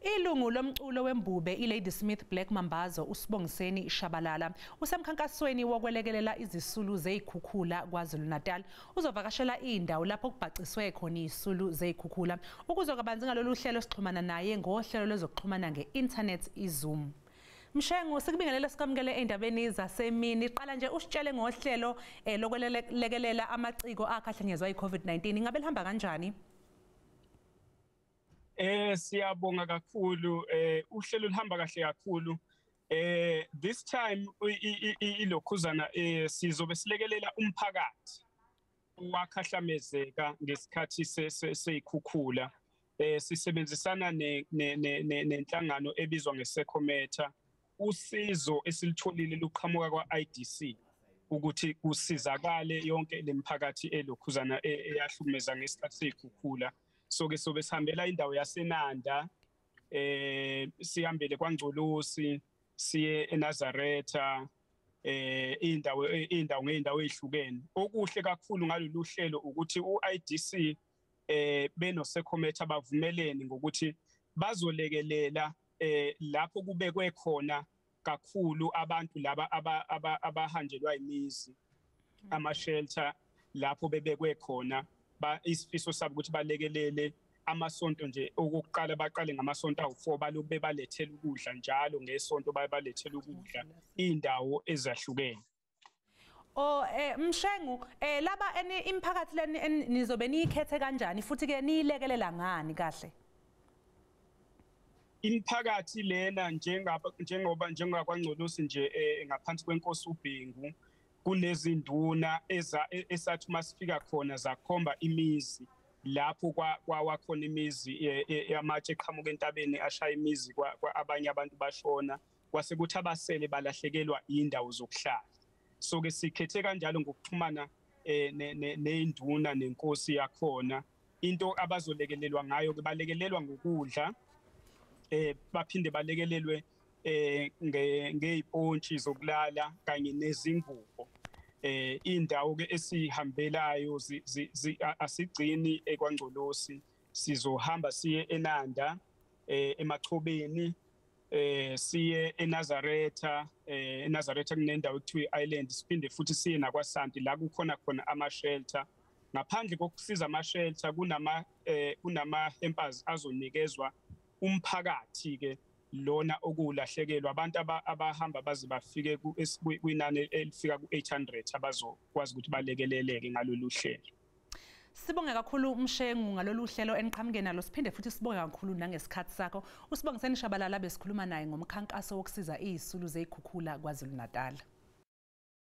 Ilungu lomculo wembube iLadysmith Black Mambazo uSibongiseni Shabalala usemkhankasweni wokwelekelela izisulu zeyikhukhula KwaZulu-Natal. Uzovakashela indawo lapho kubhaciswe khona izisulu zeyikhukhula. Ukuzwa kabanzi ngalolu hlelo sixhumana naye ngohlelo lwezokuxhumana nge-internet iZoom. Mshengu, sikubingelele sikwamukele endabeni zasemini. Qala nje usitshele ngohlelo lokwelekelela amaciko akhahlenyezwa yi-COVID-19. Ingabe lihamba kanjani? Siyabonga kakhulu. Uhlelo lihamba kahle kakhulu. This time ilokhuzana sizobe silekelela umphakathi wakhahlamezeka ngesikhathi seyikhukhula. Sisebenzisana nenhlangano ebizwa ngeSecometer. Usizo esilitholile luqhamuka kwa-IDC ukuthi kusizakale yonke lemphakathi elokhuzana eyahlukumeza ngesikhathi seyikhukhula. So ke sobe sihambela indawo yaseNanda, sihambele kwaNgcolosi, siye eNazaretha, indawo ngeindawo ezihlukene. Okuhle kakhulu ngalolu hlelo ukuthi uIDC benoSecometer bavumelene ngokuthi bazolekelela lapho kubekwe khona kakhulu abantu laba abahanjelwa imizi, ama shelter lapho bebekwe khona. Isifiso sabo ukuthi balekelele amasonto nje okokuqala, baqale ngamasonto awu4 baloku bebalethela ukudla njalo ngesonto, bayabalethela ukudla indawo ezahlukene. Oh Mshengu, laba imiphakathi leni nizobe niyikhethe kanjani futhi ke niyilekelela ngani kahle? Imiphakathi lena njengoba njengakwaNgcolosi nje ngaphansi kwenkosi uBhengu kunezinduna esathi masifika khona zakhomba imizi lapho kwawakhona imizi yamatshe eqhamuka entabeni ashaya imizi kwa abanye abantu bashona, kwase kuthi abasele balahlekelwa indawo zokuhlala. So ke sikhethe kanjalo ngokuxhumana neinduna nenkosi yakhona. Into abazolekelelwa ngayo ke balekelelwa ngokudla, baphinde balekelelwe ngezipontshi zokulala kanye nezingubo. Indawo ke esihambelayo asigcini ekwaNgcolosi, sizohamba siye eNanda, eMachobeni, siye eNazaretha. eNazaretha kunendawo ekuthiwa i-Island, siphinde futhi siye nakwaSanti la kukhona khona ama shelter. Ngaphandle kokusiza ama shelter kunama hampers azonikezwa umphakathi ke lona okulahlekelwa abantu abahamba baze bafike kwinani elifika ku-800 abazokwazi ukuthi balekeleleke ngalolu hlelo. Sibonge kakhulu Mshengu ngalolu hlelo eniqhamuke nalo, siphinde futhi sibonge kakhulu nangesikhathi sakho. USibongiseni Shabalala besikhuluma naye ngomkhankaso wokusiza izisulu zeyikhukhula KwaZulu-Natal.